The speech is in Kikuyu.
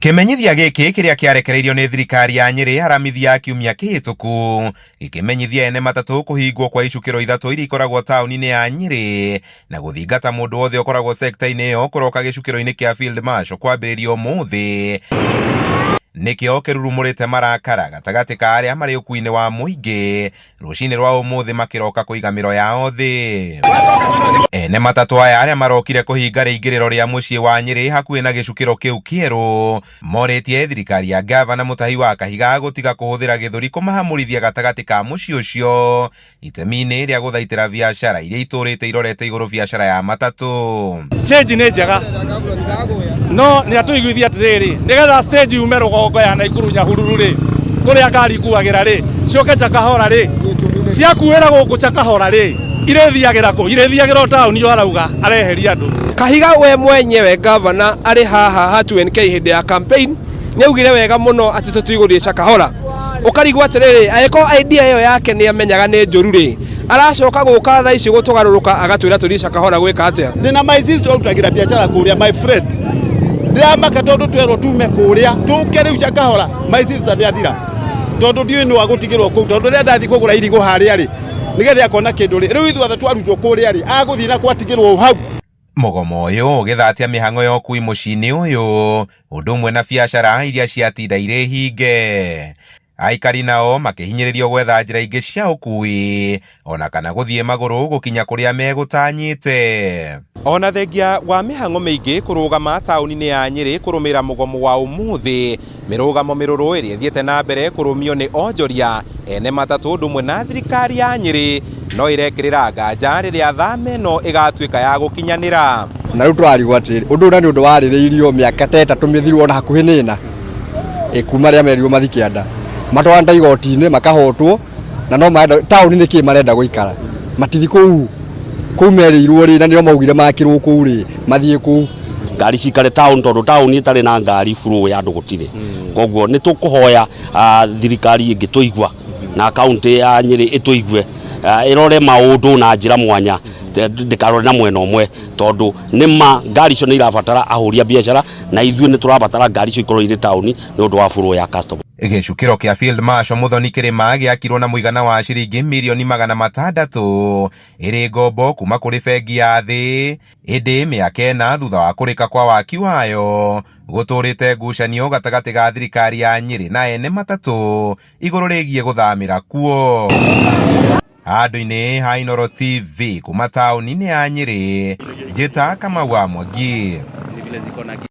Kĩmenyithia gĩkĩ kĩrĩa kĩarekereirio nĩ thirikari ya Nyĩrĩ Aramithi ya kiumia kĩhĩtũku gĩkĩmenyithia ene matatũ kũhingwo kwa icukĩro ithatũ iria ikoragwo taũni-inĩ ya Nyĩrĩ na gũthingata mũndũ wothe ũkoragwo sekta-inĩ ĩyo kũroka gĩcukĩro-inĩ kĩa Field Marshal kwambĩrĩria ũmũthĩ nĩkĩo kĩrurumũrĩte marakara gatagatĩ ka arĩa marĩ ũkuinĩ wa mũingĩ rũcinĩ rwa ũmũthĩ makĩroka kũiga mĩro yao thĩ. Ene matatũ aya arĩa marokire kũhinga rĩingĩrĩro rĩa mũciĩ wa Nyĩrĩ hakuhĩ na gĩcukĩro kĩu kĩerũ morĩtie thirikari ya gavana Mutahi wa Kahiga gũtiga kũhũthĩra gĩthũri kũmahamũrithia gatagatĩ ka mũciĩ ũcio itemi-inĩ rĩa gũthaitĩra biacara iria itũrĩte irorete igũrũ biacara ya matatũ. Stage nĩ njega no nĩ atũiguithia atĩrĩrĩ, nĩgetha stage yume rũgongo ya Naikuru Nyahururu rĩ, kũrĩa ngari ikuagĩra rĩ, ciũke Chakahora rĩ, ciakuĩra gũkũ Chakahora rĩ, irĩthiagĩra kũ? Irĩthiagĩra o taũni o arauga areheria andũ. Kahiga we mwenyewe gavana arĩ haha ha 2NK hĩndĩ ya campaign nĩ augire wega mũno atĩ tũtigũthiĩ Chakahora. Ũkarigwo atĩrĩrĩ, angĩkorwo idea ĩyo yake nĩ amenyaga nĩ njũru rĩ, aracoka gũka thaa ici gũtũgarũrũka agatwĩra tũthiĩ Chakahora gwĩka atĩa? Ndĩna my sister ũrutagĩra biacara kũrĩa, my friend, ndĩramaka tondũ twerwo tume kũrĩa tũke rĩu Chakahora. My sister nĩ athira tondũ ndiũĩ nũ agũtigĩrwo kũu, tondũ rĩrĩa ndathiĩ kũgũra irigũ harĩa rĩ, nĩgetha akona kĩndũ rĩ, rĩu ithuothe twarutwo kũrĩa rĩ, agũthiĩ na kwatigĩrwo hau. Mũgomo ũyũ ũgĩthatia mĩhang'o ya ũkui mũciĩ-inĩ ũyũ ũndũ ũmwe na biacara iria ciatinda irĩ hinge. Aikari nao makĩhinyĩrĩrio gwetha njĩra ingĩ cia ũkui ona kana gũthiĩ magũrũ gũkinya kũrĩa megũtanyĩte. Ona thengia wa mĩhang'o mĩingĩ kũrũgama taũni-inĩ ya Nyĩrĩ kũrũmĩrĩra mũgomo wa ũmũthĩ, mĩrũgamo mĩrũrũ ĩrĩa ĩthiĩte na mbere kũrũmio nĩ onjoria ene matatũ ũndũ ũmwe na thirikari ya Nyĩrĩ no ĩrekĩrĩra nganja rĩrĩa thama ĩno ĩgatuĩka ya gũkinyanĩra. Na rĩu tũrarigwo atĩrĩrĩ, ũndũ ũyũ na nĩ ũndũ warĩrĩirio mĩaka ta ĩtatũ mĩthiru ona hakuhĩ nĩ ĩna kuma rĩrĩa merirwo mathiĩ kĩanda, matwarana igoti-inĩ makahotwo na no marenda taũni nĩkĩ marenda gũikara matithi kũu kũu merĩirwo rĩ na nĩo maugire makĩrwo kũu rĩ mathiĩ kũu. Ngari cikare town tondũ town ĩtarĩ na ngari flow ya andũ gũtirĩ. Koguo nĩ tũkũhoya thirikari ĩngĩtũigua na kaunti ya Nyĩrĩ ĩtũigue, ĩrore maũndũ na njĩra mwanya, ndĩkarore na mwena ũmwe, tondũ nĩ ma ngari icio nĩ irabatara ahũri a biacara na ithuĩ nĩ tũrabatara ngari icio ikorwo irĩ taũni nĩ ũndũ wa flow ya customer. Gĩcukĩro kĩa Field Marshal Muthoni Kĩrĩma gĩakirwo na mũigana wa ciringi mirioni 600 ĩrĩ ngombo kuma kũrĩ bengi ya thĩ, ĩndĩ mĩaka 4 thutha wa kũrĩka kwa waki wayo gũtũrĩte ngucanio gatagatĩ ga thirikari ya Nyĩrĩ na ene matatũ igũrũ rĩgiĩ gũthamĩra kuo. Handũ-inĩ ha Inooro TV kuma taũni-inĩ ya Nyĩrĩ, Njĩta Kamau wa Mwangi.